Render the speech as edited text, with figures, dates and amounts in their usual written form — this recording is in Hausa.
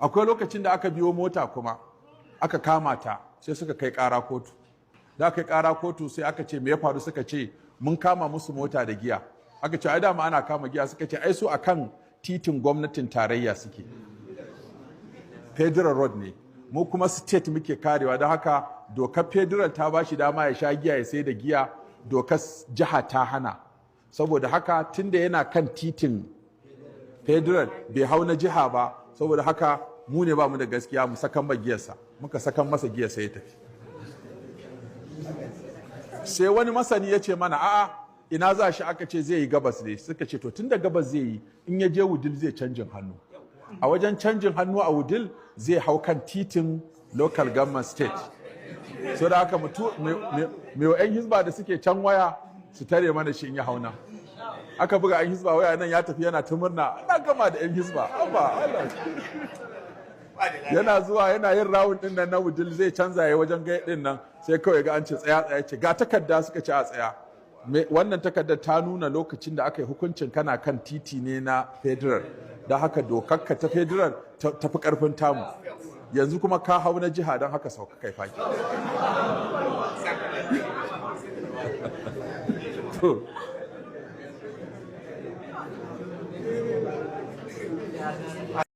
Akwai lokacin da aka biyo mota kuma aka kama ta, sai suka kai ƙara kotu. Da aka kai ƙara kotu, sai aka ce, "Me ya faru?" Suka ce, "Mun kama musu mota da giya." Aka ce, "Ai dama ana kama giya." Suka ce, "Ai su akan titin gwamnatin tarayya suke, federal road ne, mu kuma state muke karewa. Don haka dokar federal ta ba shi dama ya sha giya, ya sai da giya, dokar jiha ta hana. Saboda haka tunda yana kan titin federal, bai hau na jiha ba, saboda haka mu ne ba mu da gaskiya, mu sakan ma giyarsa." Muka sakan masa giyarsa, ya tafi. Sai wani masani ya ce mana, "A'a, ina za shi?" Aka ce zai yi gabas ne. Suka ce, "To, tunda gabas zai yi, in ya je Wudil zai canjin hannu. A wajen canjin hannu a Wudil zai hau kan titin local government, state. So da haka mutu mai 'yan Hizba da suke can waya su tare mana shi in ya hauna." Aka buga 'yan Hizba waya nan, ya tafi yana ta murna, "Ana gama da 'yan Hizba." Abba Allah, yana zuwa yana yin round din nan na Wudil, zai canza ya wajen gai din nan, sai kawai ga an ce, "Tsaya, tsaya." Ce, "Ga takarda." Suka ce, "A tsaya." Wannan takardar ta nuna lokacin da aka yi hukuncin kana kan titi ne na federal, don haka dokarka ta federal ta fi karfin tamu. Yanzu kuma ka hau na jiha, don haka sauka kai faki.